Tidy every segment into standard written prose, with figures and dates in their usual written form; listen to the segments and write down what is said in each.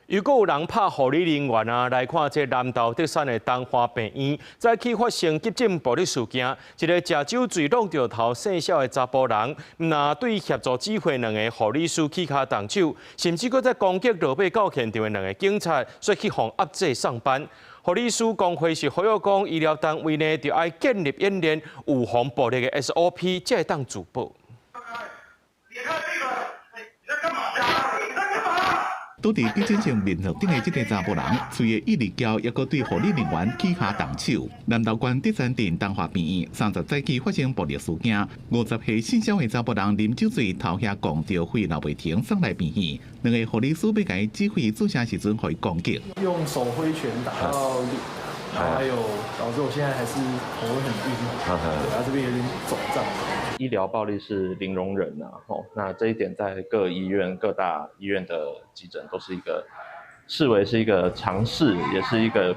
又閣有人拍護理人員啊，來看這南投德山的東華病院，早起發生急診暴力事件，一个食酒醉挵著頭姓蕭的查埔人，毋但對協助指揮兩个護理師起跤動手，甚至閣再攻擊落尾到現場的兩个警察，煞去予壓制上班。護理師公會是呼籲講，醫療單位呢，著愛建立演練預防暴力的 SOP，才會當自保。你看這個，你在幹嘛？你在幹嘛？倒佇急診室眠床頂的這个查埔人，喙會一直叫，猶閣對護理人員起跤動手。南投縣德山鎮東華病院30早起發生暴力事件，50歲姓蕭的查埔人啉酒醉，頭額摃著血流袂停，送來病院。兩个護理師欲共伊指揮注射時陣，予伊攻擊。用手揮拳打到臉，然後還有導致我現在還是頭很暈，對啊，這邊有點腫脹。醫療暴力是零容忍啊，吼，那這一點在各醫院、各大醫院的急診都是一個視為是一個常識，也是一個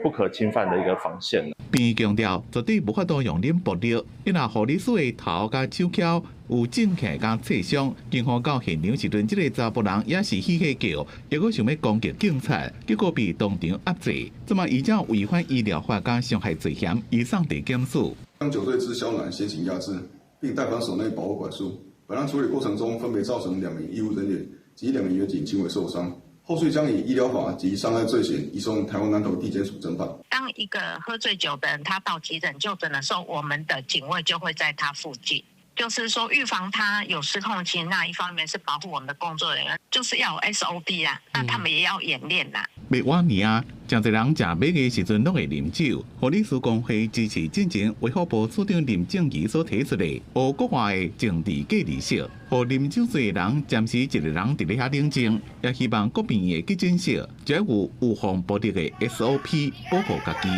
不可侵犯的一個防線。病院強調，絕對無法度容忍暴力。伊若護理師的頭佮手蹺有腫起佮擦傷，警方到現場時陣，這个查埔人也是嬉戲叫，猶閣想欲攻擊警察，結果被當場壓制。這馬依照違反醫療法佮傷害罪嫌，移送地檢署。將酒醉之蕭男先行壓制，並帶返所內保護管束。本案處理過程中，分別造成兩名醫護人員及兩名員警輕微受傷。後續將以醫療法及傷害罪嫌移送台灣南投地檢署偵辦。當一個喝醉酒的人，他到急診就診的時候，我們的警衛就會在他附近，就是說預防他有失控情，那一方面是保護我們的工作人員，就是要有 SOP 啦，那他們也要演練啦。袂晚年啊，誠濟人食欲的時陣攏會啉酒。護理師公會支持進前衛福部次長林靜儀所提出的予國外的靜置隔離室，予啉酒醉的人暫時一个人佇咧遐冷靜，也希望各病院的急診室就有預防暴力的 SOP，保護家己。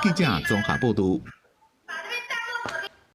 記者綜合報導。